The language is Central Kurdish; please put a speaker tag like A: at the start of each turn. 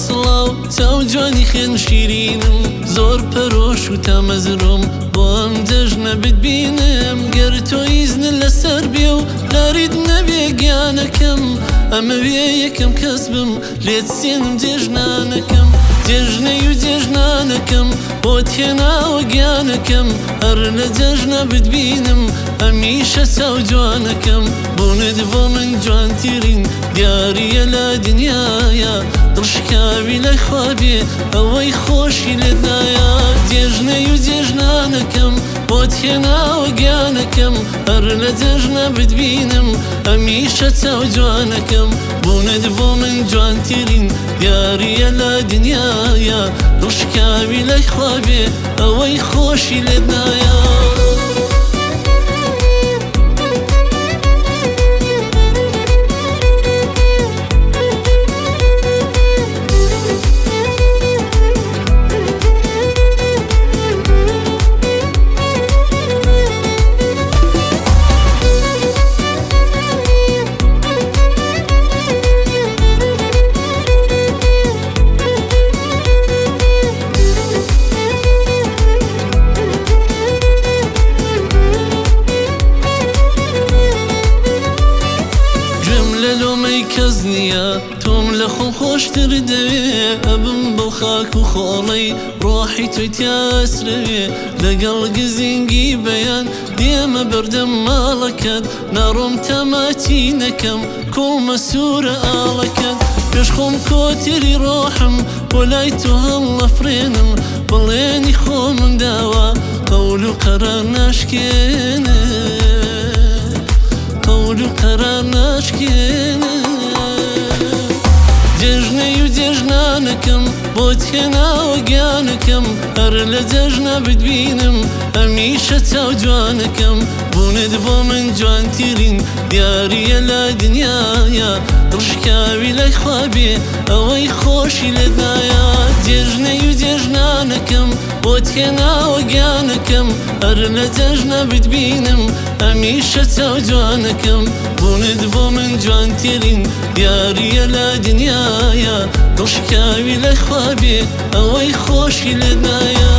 A: سڵاو، چاو جوانی خوێن شیرینم، زۆر پەرۆش و تامەزرۆم بۆ ئەم جەژنە بتبینم. گەر تۆ ئیزنت لەسەر بێ و لاریت نەبێ گیانەکەم، ئەمەوێ یەکەم کەس بم لێت سێنم جێژنانەکەم. جێژنەی و جێژنانەکەم بۆت هێناوە گیانەکەم، هەر لە جەژنە بتبینم هەمیشە چاو جوانەکەم. بوونت بۆ من جوانترین دیارییە لە دنیایا، دڵشکاوی لە خوا بێ ئەوەی خۆشی لێت نایا. جێژنەی و جێژنانەکەم بۆت هێناوە گیانەکەم، هەر لە جەژنە بتبینم هەمیشە چاو جوانەکەم. بوونت بۆ من جوانترین دیارییە لە دنیایا، دڵشکاوی لە خوا بێ ئەوەی خۆشی لێت نایا. گوێم لە لۆمەی کەس نییە، تۆم لە خۆم خۆشتر دەوێ، ئەبم بەو خاک و خۆڵەی ڕۆحی تۆی تیاسرەوێ. لەگەڵ گزینگی بەیان دێمە بەردەم ماڵەکەت، ناڕۆم تەماچی نەکەم کوڵمە سوورە ئاڵەکەت. پێش خۆم کۆتری ڕۆحم بۆ لای تۆ هەڵەفرێنم، بەڵێنی خۆمم داوە قەول و قەرار ناشکێنم، قەول و قەرار ناشکێنم. جێژنەی و جێژنانەکەم بۆت هێناوە گیانەکەم، هەر لە جەژنە بتبینم هەمیشە چاو جوانەکەم. بوونت بۆ من جوانترین دیارییە لە دنیایا، دڵشکاوی لە خوا بێ ئەوەی خۆشی لێت نایا. جێژنەی و جێژنانەکەم بۆت هێناوە گیانەکەم، هەر لە جەژنە بتبینم هەمیشە چاو جوانەکەم. بوونت بۆ من جوانترین دیارییە لە دنیایا، دڵشکاوی لە خوا بێ ئەوەی خۆشی لێت نایا.